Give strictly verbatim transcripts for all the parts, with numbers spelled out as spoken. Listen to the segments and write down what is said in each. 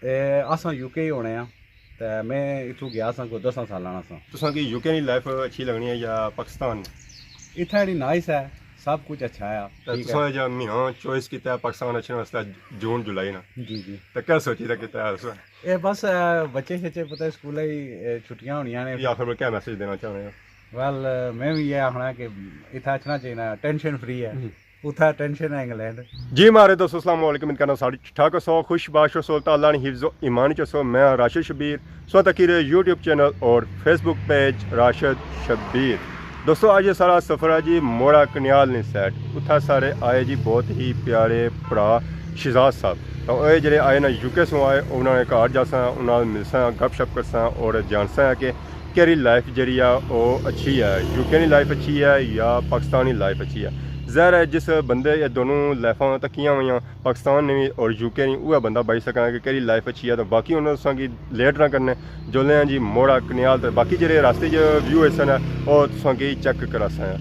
اے، اساں یو کے ہی ہونے آں، تے میں اتھوں گیا ساں کوئی دساں سالاں نا ساں۔ تساں کی یو کے نی لائف اچھی لگنی ہے یا پاکستان؟ اتھا جیڑی نائس ہے، سب کچھ اچھا ہے، تے ٹھیک ہے۔ تساں جا مہینہ چوائس کیتا ہے پاکستان اچھنے واسطے، جون جولائی نا، جی، جی۔ تے کیا سوچی تے کیتا ہے اس وقت؟ اے بس، اے، بچے شچے پتہ سکولے ہی، اے، چھٹیاں ہونیاں نے۔ یا آخر میں کیا میسج دینا چاہنے ہو؟ ویل، میں بھی یہ آخنا کہ اتھا اچھنا چاہیے، ٹینشن فری ہے۔ ہم۔ اتھا ٹینشن ہے انگلینڈ۔ جی ماڑے دوستو، السلام علیکم، امید کرنا سارے ٹھیک ٹھاک ہوسو، خوش باش ہوسو، اللہ تعالیٰ نے حفظ و ایمان چ ہوسو۔ میں ہاں راشد شبیر، سو تکی رہے یوٹیوب چینل اور فیس بک پیج راشد شبیر۔ دوستو، اج یہ سارا سفر ہے جی موڑا کنیال نی سائیڈ، اتھا سارے آئے جی بہت ہی پیارے بھرا شہزاد صاحب۔ تو اے جڑے آئے نا یو کے سوں آئے، انہاں نے گھر جاساں، انہاں نال ملساں، گپ شپ کرساں اور جانساں کہ کیری لائف جیڑی آ او اچھی ہے، یو کے نی لائف اچھی ہے یا پاکستانی لائف اچھی ہے۔ ظاہر ہے جس بندے یہ دونوں لائفاں تکیاں ہوئیاں، پاکستان نی وی اور یو کے نی، اوہے بندہ بتائی سکنا کہ کیری لائف اچھی ہے۔ تو باقی انہاں تساں کی لیٹ نہ کرنے، جلنے آں جی موڑا کنیال تے باقی جیڑے راستے چ ویو ایسن ہے او تساں کی چیک کراساں۔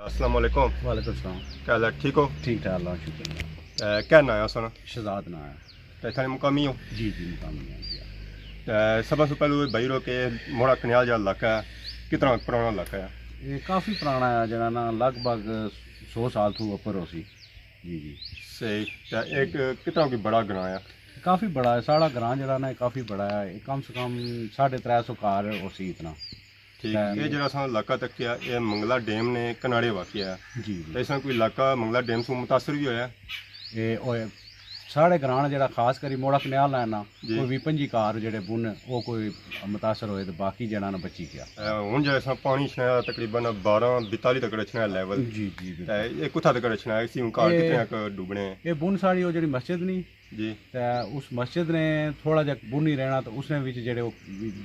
السلام علیکم۔ وعلیکم السلام۔ کیا حال ہے؟ ٹھیک ہو؟ ٹھیک ٹھاک، اللہ شکر۔ اے، کیا ناں ہے سونا؟ شہزاد ناں ہے۔ تے اتھاں نے مقامی ہو؟ جی جی، مقامی ہاں جی۔ تے سب سے پہلے بھائی رو کہ موڑا کنیال جا علاقہ ہے، کتنا پرانا علاقہ ہے؟ یہ کافی پرانا ہے، جڑا نا لگ بھگ سو سال تو اوپر ہو سی۔ جی جی۔ صحیح۔ تے ایک کتنا کوئی بڑا گراں ہے؟ کافی بڑا ہے ساڑا گراں، جڑا نا کافی بڑا ہے، کم سے کم ساڑھے ترے سو گھر ہو سی اتنا۔ ٹھیک۔ تے یہ جڑا ساں علاقہ تکیا، یہ منگلا ڈیم نے کنارے واقع ہے۔ جی جی۔ تے اس طرح کوئی علاقہ منگلا ڈیم سوں متاثر بھی ہویا ہے؟ یہ ہوئے ساڑے گراں جڑا خاص کری موڑا کنیال ہے نا، جی۔ کوئی بھی پنجی گھر جڑے بن، وہ کوئی متاثر ہوئے تے باقی جڑا نا بچی گیا۔ اے، ہن جڑا ساں پانی اچھنا ہے تقریباً بارہ بیتالی تک اچھنا ہے لیول۔ جی جی، بالکل۔ تے یہ کتھا تک اچھنا ہے؟ اسی ہن گھر یہ کتنے تک ڈوبنے ہیں؟ یہ بن ساڑی وہ جڑی مسجد نہیں، جی۔ تے اس مسجد نے تھوڑا جہا بن ہی رہنا، تے اس نے وچ جڑے او،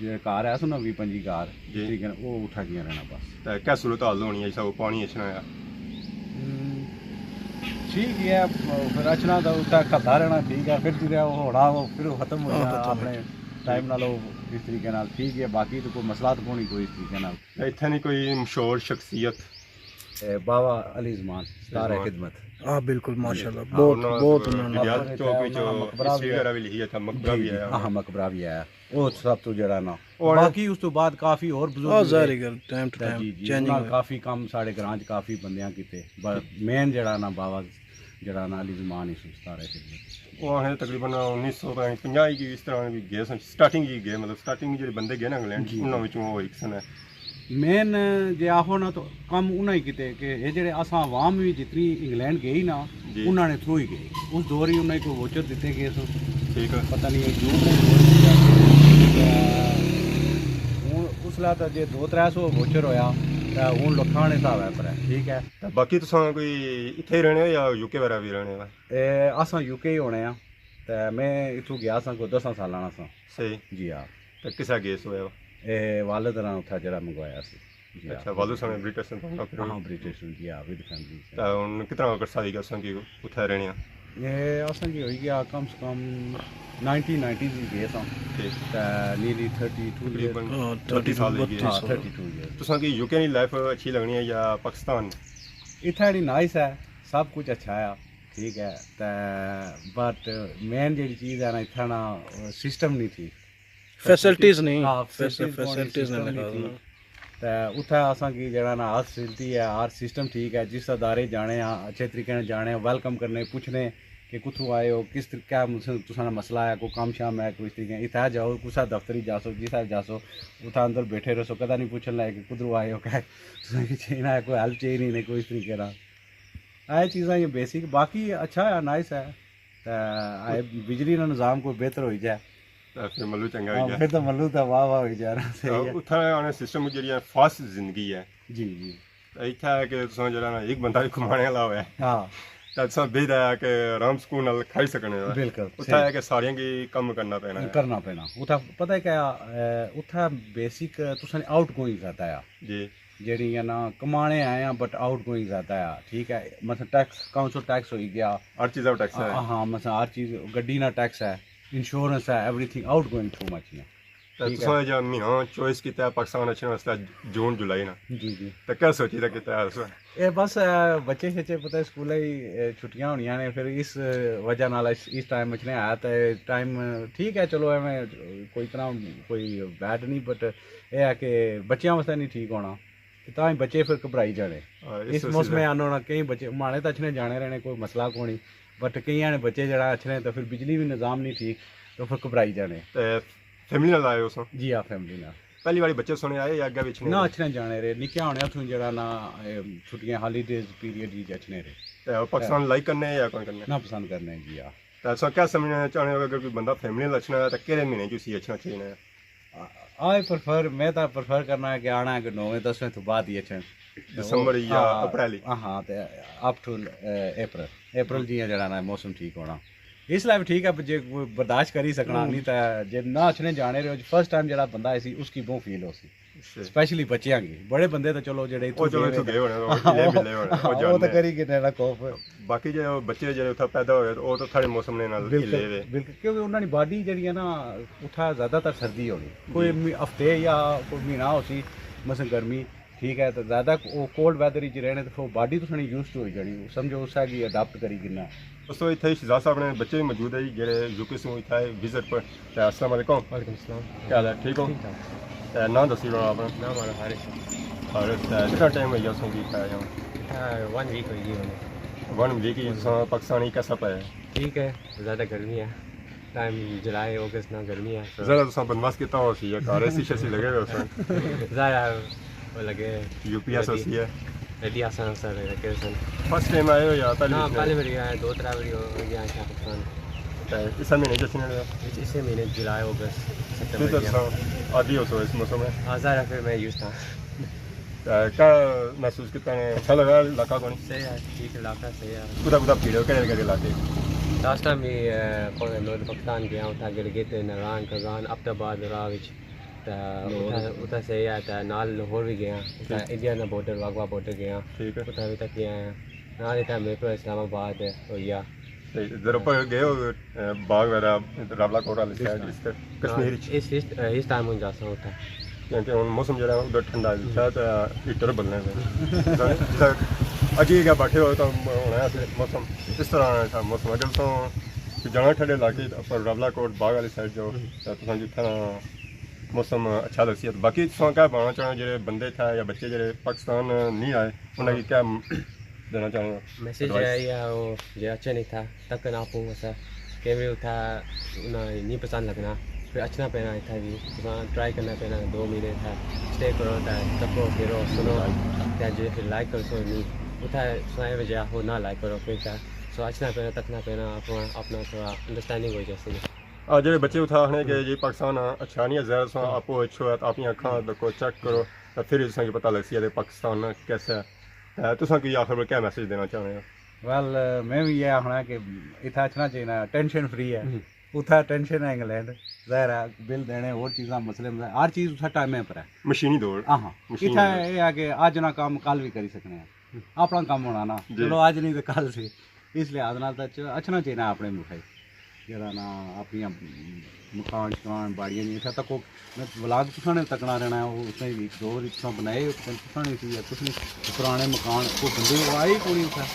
جڑے گھر ہے سن نا، وی پنجی گھر، جی۔ ٹھیک ہے نا، او اتھا کیاں رہنا بس۔ تے کیا صورت حال ہونی ہے جس طرح پانی اچھنا ہے؟ ہم، ٹھیک ہی ہے، پھر اچھنا تے اتھا کھدا رہنا، ٹھیک ہے، پھر جدے او ہونا، او پھر او ختم ہو ہاں، جانا ختم ہو اپنے جانا۔ ٹائم نال، او اس طریقے نال ٹھیک ہے، باقی تو کوئی مسئلہ تو کونی کوئی اس طریقے نال۔ اتھے نی کوئی مشہور شخصیت؟ اے، بابا علی زمان، ستارہ زمان۔ خدمت۔ ہاں، بالکل، جی۔ ماشاءاللہ، ہاں، بہت، انہاں بہت انہاں نے انہاں نے مقبرہ بہت بھی ہے۔ ہسٹری وغیرہ بھی لکھی ہے، اتھا مقبرہ جی، بھی جی، ہے۔ ہاں، ہاں، مقبرہ بھی ہے۔ او سب تو جڑا نا۔ اور باقی اس تو بعد کافی اور بزرگ ہاں، بھی ظاہر ہے۔ گل، ٹائم ٹو تے ٹائم جی، جی، چینجنگ انہاں ہوئے۔ کافی کم ساڑے گراں چ کافی بندیاں کیتے، پر مین جڑا نا بابا جڑا نا علی زمان ہی سی، ستارہ خدمت۔ او آخنے تقریباً انیس سو پنجاہ کی اس طرح بھی گئے سن، سٹارٹنگ ہی گئے، مطلب سٹارٹنگ جڑے بندے گئے نا انگلینڈ، جی، انہاں جی۔ وچوں او ایک سن ہے۔ مین جے آخو نا تو کم انہاں ہی کیتے کہ اے جڑے اساں عوام وی جتنی انگلینڈ گئی نا، جی۔ انہاں نے تھرو ہی گئی۔ اس دور ہی انہاں کو ووچر دتے گئے سن۔ ٹھیک ہے۔ پتہ نہیں اے جھوٹ ہے، تے ہن اس لے تے جے دو ترے سو ووچر ہویا، تے ہن لکھاں نے حساب ہے پر ہے، ٹھیک ہے۔ تے باقی تساں کوئی اتھے ہی رہنے ہو یا یو کے وغیرہ بھی رہنے ہو؟ اے، اساں یو کے ہی ہونے آں، تے میں اتھوں گیا ساں کوئی دساں سالاں نا ساں۔ صحیح۔ جی ہاں۔ تے کسا گیس ہویا؟ اے، والد ہوراں اتھا جڑا منگوایا سی۔ جی ہاں۔ اچھا، والد صاحب نے برٹش نے پڑھنا پھر؟ ہاں، برٹش نے، جی ہاں، ود فیملی۔ تے ہن کتنا عرصہ ہوئی گیا اساں کی اتھے رہنے آں؟ اے، اساں کی ہوئی گیا کم سے کم نائنٹین نائنٹی وچ گئے ساں۔ ٹھیک۔ تے نیئرلی تھرٹی ٹو ایئر۔ تقریباً ہاں، تھرٹی ٹو سال ہوئی گئے۔ بتیس ہاں، سال۔ تھرٹی ٹو ایئر۔ تساں کی یو کے نی لائف اچھی لگنی ہے یا پاکستان؟ اتھے جڑی نائس ہے، سب کچھ اچھا ہے۔ ٹھیک ہے، تے بٹ مین جیڑی چیز ہے نا، اتھا نا سسٹم نہیں تھی۔ فیسلٹیز نہیں، ہاں، فیس-، فیسلٹیز کونی، فیسلٹیز سسٹم نہیں نہیں تھی۔ تے اتھا اساں کی جڑا نا ہر فیسلٹی ہے، ہر سسٹم ٹھیک ہے، جس ادارے جانے ہاں، اچھے طریقے نال جانے ہاں، ویلکم کرنے، پوچھنے کہ کتھوں آئے ہو، کس طرح، کیا تساں نا مسئلہ ہے، کوئی کم شام ہے، کوئی اس طریقے اتھا جاؤ، کسا دفتری جاسو، جسا جاسو، اتھا اندر بیٹھے رہسو، کدھا نہیں پوچھن لگے کہ کدھروں آئے ہو، کیا تساں کی چاہینا ہے، کوئی ہیلپ چاہیے نہیں، کوئی اس طریقے نا۔ اے چیزاں یہ بیسک، باقی اچھا ہے، نائس ہے۔ تے اے بجلی نا نظام کوئی بہتر ہوئی جائے۔ تے پھر ملو چنگا ہوئی ہاں، جائے۔ پھر تو ملو تے واہ واہ ہوئی جائے نا، صحیح ہے۔ اتھا آنے سسٹم جیڑی ہے فاسٹ زندگی ہے۔ جی، جی۔ تے اتھا ہے کہ تساں جیڑا نا ایک بندہ ہی کمانے والا ہوئے۔ ہاں۔ تے تساں بہدا ہے کہ آرام سکون نال کھائی سکنے ہو۔ بالکل، اتھا صحیح۔ ہے کہ ساریاں کی کم کرنا پینا ہے۔ کرنا پینا۔ اتھا پتہ ہے کیا، اے، اتھا بیسک تساں نے آؤٹ گوئنگ زیادہ ہے۔ جی۔ جیڑی ہے نا کمانے آئے ہیں، بٹ آؤٹ گوئنگ زیادہ ہے، ٹھیک ہے۔ مثلا ٹیکس، کاؤنسل ٹیکس ہوئی گیا۔ ہر چیز ٹیکس ہے۔ ہاں، ہاں، مثلا ہر چیز، گڈی نا ٹیکس ہے، انشورنس ہے، ایوری تھنگ آؤٹ گوئنگ ٹو مچ ہے۔ تے ٹھیک ہے۔ تساں جا مہینہ چوائس کیتا ہے پاکستان اچھنے واسطے، جون جولائی نا۔ جی، جی۔ تے کیا سوچی تے کیتا ہے اس وقت؟ اے بس، اے، بچے شچے پتہ ہے سکولے ہی، اے، چھٹیاں ہونیاں نے، پھر اس وجہ نال اس، اس ٹائم اچھنے آیا تے ٹائم ٹھیک ہے، چلو ایویں کوئی اتنا کوئی بیڈ نہیں، بٹ اے ہے کہ بچیاں واسطے نہیں ٹھیک ہونا۔ تے تاں ہی بچے پھر گھبرائی جانے۔ ہاں، اس اس وجہ موسم سے۔ آنا ہونا، کئی بچے ماڑے تاں اچھنے جانے رہنے، کوئی مسئلہ کوئی نہیں، بٹ کئیاں نے بچے جڑا اچھنے تے پھر بجلی بھی نظام نہیں ٹھیک، تو پھر گھبرائی جانے۔ تے فیملی نال آئے ہو سو؟ جی ہاں، فیملی نال۔ پہلی واری بچے سنے آئے یا اگے بھی اچھنے نہ رہے؟ اچھنے جانے رہے، نکے ہونے اتھوں جڑا نا، اے، چھٹیاں ہالیڈیز پیریڈ وچ اچھنے رہے۔ تے پاکستان لائک کرنے یا کون کرنے؟ نہ پسند کرنے جی ہاں۔ تے اساں کیا سمجھنا چاہنے ہو کہ اگر کوئی بندہ فیملی نال اچھنا ہے تو کہڑے مہینے چ اسی اچھنا چاہیے؟ آ، آئی پریفر، میں تاں پریفر کرنا ہے کہ آنا ہے کہ نویں دسویں تو بعد ہی اچھن۔ دسمبر یا ہاں، اپریل ہی؟ ہاں، ہاں، تے اپ ٹو، اے، اپریل، اپریل جیاں جڑا نا موسم ٹھیک ہونا۔ اس لیے بھی ٹھیک ہے، جے کوئی برداشت کری سکنا، ہوں۔ نہیں تے جے نہ اچھنے جانے رہے، فرسٹ ٹائم جڑا بندہ ہے سی، اس کی بہت فیل ہو سی۔ صحیح۔ اسپیشلی بچیاں کی۔ بڑے بندے تو چلو جڑے او اتھوں چلو گئے اتھوں ہوئے گئے ہونے، او ہاں، کلے ملے ہونے، او او جانے۔ تو کری کنے نا خوف۔ باقی جو بچے جڑے اتھا پیدا ہوئے، او تو تھوڑے موسم نے نال بالکل، ہلے ہوئے۔ بالکل، کیونکہ انہاں دی باڈی جڑی ہے نا، اتھا زیادہ تر سردی ہونی۔ کوئی جی۔ می-، ہفتے یا کوئی مہینہ ہو سی، مثلا گرمی، ٹھیک ہے، تو زیادہ او کولڈ ویدر وچ رہنے تو پھر باڈی تو تھوڑی یوزڈ ہوئی جانی، سمجھو اس کی اڈاپٹ کری گھننا۔ دوستو، اتھے شہزاد صاحب نے بچے بھی موجود ہے جڑے یو کے سوں اتھا ہے وزٹ پر۔ تے السلام علیکم۔ وعلیکم السلام۔ کیا حال ہے؟ ٹھیک ہو؟ ٹھیک ٹھاک۔ تے نام دسی رہا اپنا۔ نام ہمارا حارث ہے۔ حارث، تے کتنا ٹائم ہوئی گیا سوں کی اتھا آیا ہوں؟ اتھا ون ویک ہوئی گئی ہونے۔ ون ویک ہی تساں پاکستانی کیسا پایا ہے؟ ٹھیک ہے، زیادہ گرمی ہے۔ ٹائم جولائی، اگست نا گرمی ہے۔ ذرا تساں بندوبست کیتا ہو سی یا گھر اے سی شے سی لگے ہوئے سن؟ ذرا وہ لگے یو پی ایس ہوسی ہے۔ ریڈی آسان سر رکھے سن۔ فرسٹ ٹائم آئے ہو یا پہلے ہاں، بھی؟ پہلے باری آیا، دو ترے باری ہو گیا ہے پاکستان۔ تے اس مہینے جس نے اس، اسے مہینے جولائی، اگست، ستمبر۔ تساں عادی ہو سو اس موسم میں؟ ہاں، ذرا پھر میں یوز تھا۔ تے کیا محسوس کیتا نے؟ اچھا لگا علاقہ کونی؟ صحیح ہے، ٹھیک علاقہ، صحیح ہے۔ کدا کدا پھرے ہو، کہڑے کہڑے علاقے؟ لاسٹ ٹائم بھی، اے، کون ہے، نارتھ پاکستان گیا، اتھا گلگت، ناران، کزان، آباد آباد راہ وچ۔ تے لاہور۔ اتھا، اتھا صحیح ہے، تے نال لاہور بھی گیا، اتھا ٹھیک۔ انڈیا نا بارڈر، واگوا بارڈر گیا۔ ٹھیک ہے۔ اتھا بھی تک گیا ہے۔ نال اتھا میرپور اسلام آباد ہوئی گیا۔ تے ادھر اوپر گئے ہو، اے، باغ وغیرہ، راولا کوٹ والی سائیڈ، اس طرف، کشمیر وچ؟ اس، اس، اس ٹائم ہن جاساں اتھا۔ کیونکہ ہن موسم جیڑا ہے ادھر ٹھنڈا ہے، شاید، اے، ہیٹر بلنے پے۔ جس طرح اگے گیا بیٹھے ہو تو ہونا ہے موسم اس طرح ہے موسم۔ اگر تساں جانا ٹھنڈے علاقے، پر راولا کوٹ باغ والی سائیڈ جاؤ، تو تساں جتھاں موسم اچھا لگسی۔ باقی تساں کیا پانا چاہنا، جڑے بندے تھے یا بچے جڑے پاکستان نہیں آئے، انہاں کی کیا دینا چاہنے ہو؟ میسج ایڈوائس؟ ہے یا وہ جے اچھے نہیں تھا، تک نہ پوں اسا، کہ بھی اتھا انہاں نہیں پسند لگنا، پھر اچھنا پینا اتھا بھی، تساں ٹرائی کرنا پینا، دو مہینے اتھا اسٹے کرو، تے تکو، پھرو، سنو، تے جے پھر لائک کرسو نہیں، اتھا سائیں وجہ ہو نہ لائک کرو، پھر تے سو اچھنا پینا، تکنا پینا، اپنا، اپنا تھوڑا انڈرسٹینڈنگ ہو جاسی۔ آ، جڑے بچے اتھا آخنے کہ جی پاکستان اچھا نہیں ہے، ظاہر سو آپ اچھو ہے، اپنی اکھاں تکو، چیک کرو، تے پھر تساں کی پتہ لگسی ہے کہ پاکستان کیسا ہے۔ تے تساں کی آخر میں کیا میسج دینا چاہنے ہو؟ ویل، میں بھی یہ آخنا کہ اتھا اچھنا چاہیے، ٹینشن فری ہے۔ ہم۔ اتھا ٹینشن ہے انگلینڈ، ظاہر ہے بل دینے، اور چیزاں، مسئلے، مسئلے، ہر چیز اتھا ٹائمے پر ہے۔ مشینی دور۔ ہاں، ہاں۔ مشینی اتھا دور۔ یہ ہے کہ اج نہ کام کل بھی کری سکنے ہیں۔ اپنا کام ہونا نا، جی۔ چلو اج نہیں تو کل سی۔ اس لحاظ نال تے اچ-، اچھنا چاہیے اپنے ملک اچ، جیڑا نا اپنی مکان شکان، باڑیاں جیاں، اتھا تکو، میں ولاگ تساں نے تکنا رہنا ہے، او اتھے وی ایک دو واری تساں بنائے، اتھے تساں نے سی، تساں نے پرانے مکان، کوئی بندے او آئے ہی کونی اتھے۔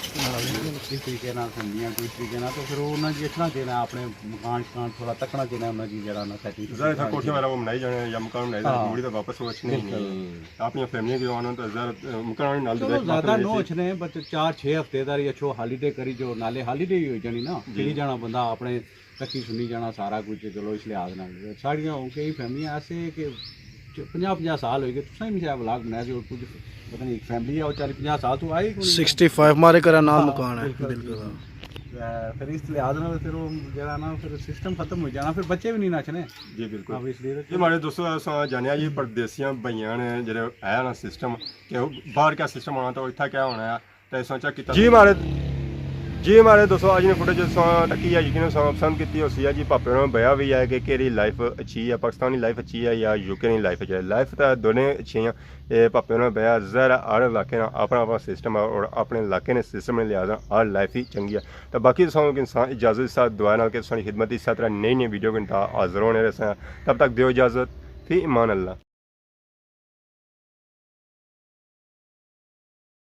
کس طریقے نال سمجھیاں، کوئی طریقے نال، تو پھر او انہاں جی اچھنا چاہیے، اپنے مکان شکان تھوڑا تکنا چاہیے، انہاں جی جڑا نا سیٹنگ ظاہر اتھا کوٹھیاں وغیرہ وہ بنائی جانے یا مکان بنائی جانے، ہاں۔ مڑی تے واپس او اچھنے ہی نہیں۔ بالکل۔ اپنی فیملی کی آنا تو ظاہر مکان نال چلو، زیادہ نو اچھنے، بس چار چھ ہفتے دا ہی اچھو، ہالیڈے کری جو، نالے ہالیڈے ہی ہوئی جانی نا، جی۔ پھری جانا بندہ اپنے تکی سنی جانا سارا کچھ، چلو اس لحاظ نال۔ ساڑیاں ہن کئی فیملیاں ایسے کہ پنجاہ پنجاہ سال ہوئی گئے، تساں ہی مجھے ولاگ بنایا جو کچھ پتہ نہیں، ایک فیملی ہے، وہ چالی پنجاہ سال تو آئی کونی۔ سکسٹی فائیو مارے کرا نال ہاں، مکان ہے، بالکل، بالکل۔ بالکل۔ تے پھر اس لحاظ نال پھر وہ جڑا نا، پھر سسٹم ختم ہو جانا، پھر بچے بھی نہیں نچنے۔ جی، بالکل۔ اب اس لیے جی، ماڑے دوستو، اساں جانیا جی، پردیسیاں بھائیاں نے جڑے ہے نا سسٹم، کہ باہر کیا سسٹم ہونا تو اتھا کیا ہونا ہے، تے اساں چیک کیتا۔ جی ماڑے، جی ماڑے دوستو، اج نے فوٹیج اساں تکی ہے، یقین اساں پسند کیتی ہوسی ہے جی۔ پاپے ہوراں بیا وی ہے کہ کیڑی لائف اچھی ہے، پاکستانی لائف اچھی ہے یا یو کے نی لائف اچھی ہے۔ لائف تاں دونوں اچھی ہیں۔ اے پاپے ہوراں بیا، ظاہر ہے ہر علاقے نا اپنا اپنا سسٹم ہے اور اپنے علاقے نے سسٹم نے لحاظ نال ہر لائف ہی چنگی ہے۔ تاں باقی تساں کو انسان اجازت اس طرح دعا نال کہ تساں دی خدمت اس طرح نئی نئی ویڈیو کے نال حاضر ہونے رہساں۔ تب تک دیو اجازت، فی امان اللہ۔